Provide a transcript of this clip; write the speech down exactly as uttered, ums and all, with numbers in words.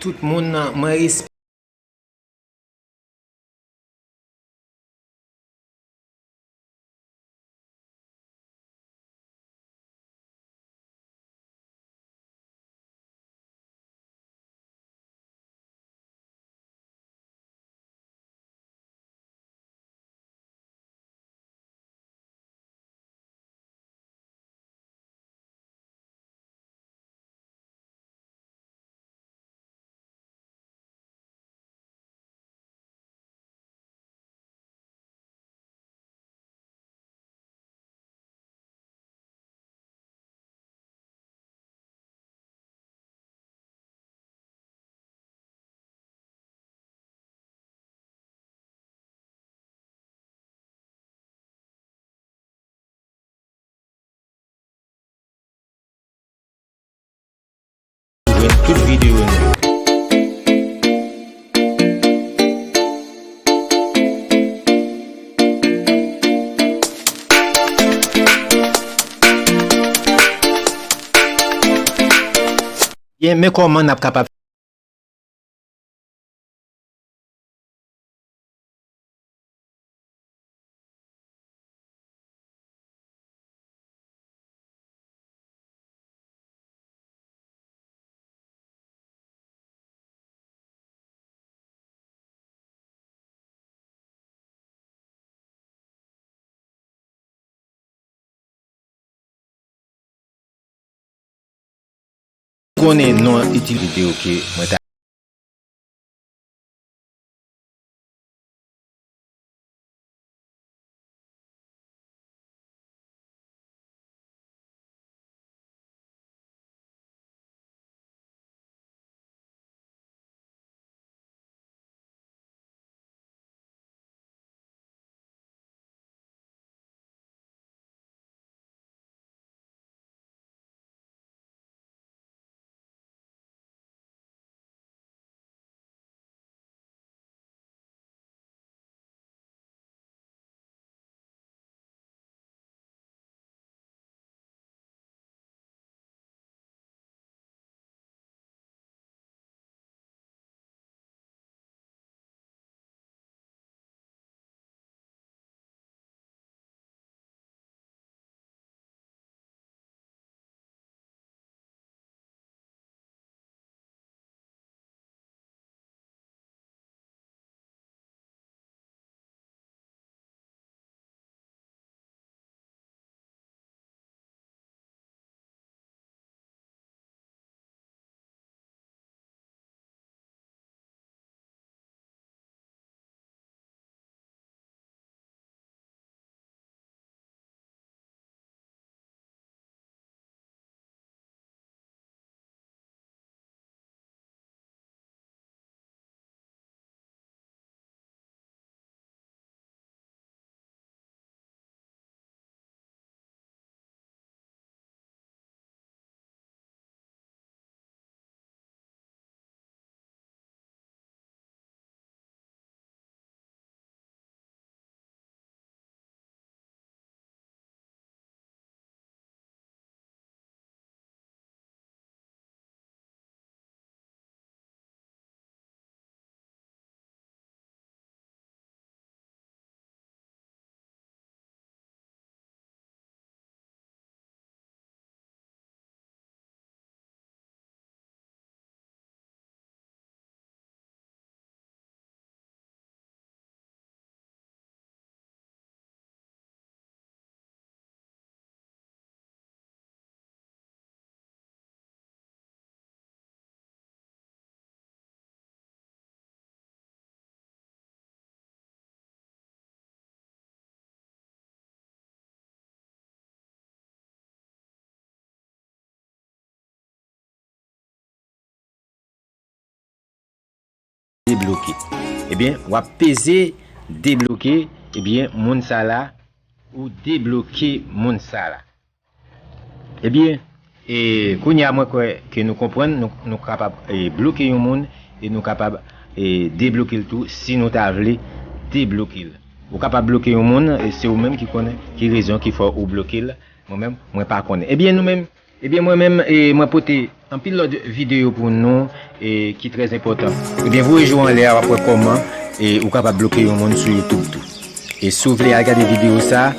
Tout moun, mwen respè. Jwenn tout videyo nou yo. Byen, men kòman n ap kapab Konnen non itil videyo ke mwen ta Debloke. Ebyen, w ap peze debloke, ebyen, moun sa la, ou debloke moun sa la. Ebyen, e, kounye a mwen kwè ke nou konprann, nou, nou kapab, e, bloke yon moun e nou kapab, e, debloke l tou si nou ta vle debloke l. Ou kapab bloke yon moun, e se ou menm ki konnen ki rezon ki fè ou bloke l. Mwen menm, mwen pa konnen. Ebyen, nou menm, ebyen, mwen menm, e, mwen pote Anpil lòt videyo pou nou e ki trè enpòtan. Ebyen, voye je w anlè a, w ap wè kòman e ou kapab bloke yon moun sou YouTube tou. E si w vle al gade videyo sa,